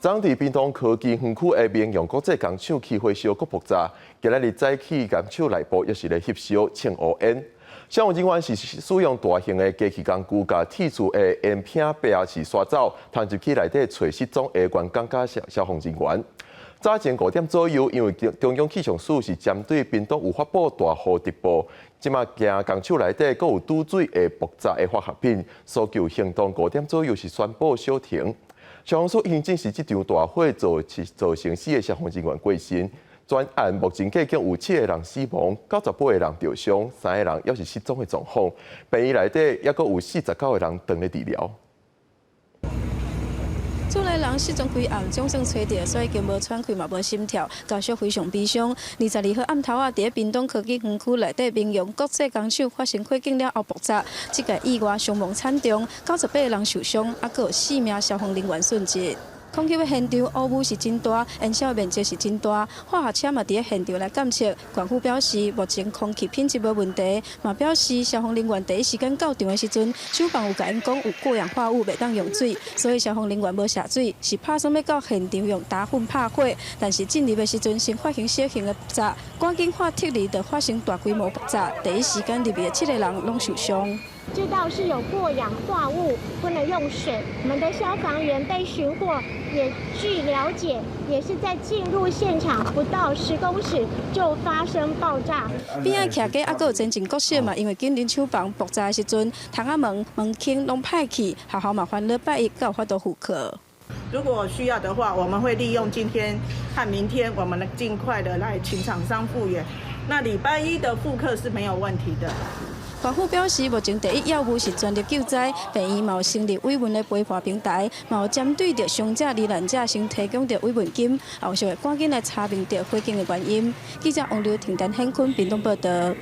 昨佇屏東科技園區的明陽國際工廠起火燒閣爆炸，今仔日早起工廠內部猶是咧翕燒青烏煙。消防人員是使用大型的機器工具，共鐵柱的煙片白是刷走，通入去內底揣失蹤的員工佮消防人員。早前5點左右，因為中央氣象署是針對屏東有發布大雨特報，這馬驚工廠內底閣有堵水的爆炸的化學品，搜救行動5點左右是宣布小停。消防署已經證實這場大火造成四个消防人員過身，全案目前計共有七個人死亡，98個人著傷，三個人猶是失蹤的狀況。病院內底猶閣有49個人等咧治療。厝內人失蹤幾暗，總算揣著，所以已經無喘氣嘛，無心跳，家屬非常悲傷。22號暗頭仔，佇屏東科技園區內底明陽國際工廠發生火警了後爆炸，這個意外傷亡慘重，98個人受傷，猶閣有四名消防人員殉職。空襲的現場烏霧是真大，燃燒面積是真大，化學車嘛佇現場來檢測。縣府表示，目前空氣品質無問題，嘛表示消防人員第一時間到場的時陣，廠房有共𪜶講有過氧化物袂當用水，所以消防人員無射水，是拍算欲到現場用打粉拍火，但是進入的時陣先發生小型的爆炸，趕緊發撤離就發生大規模爆炸，第一時間入去的七個人攏受傷。知道是有過氧化物，不能用水。我們的消防員被尋獲，也據了解，也是在進入現場不到10公尺就發生爆炸。邊仔徛家猶閣有前進國小嘛，因為緊鄰廠房爆炸的時陣，窗仔門門窗攏歹去，學校嘛煩惱拜一才有法度復課。如果需要的話，我們會利用今天和明天，我們能盡快的來請廠商復原。那禮拜一的復課是沒有問題的。縣府表示，目前第一要務是全力救災，病院嘛有成立慰問的陪伴平台，嘛有針對著傷者罹難者先提供著慰問金，後續會趕緊來查明著火警的原因。記者王劉婷、陳顯坤屏東報道。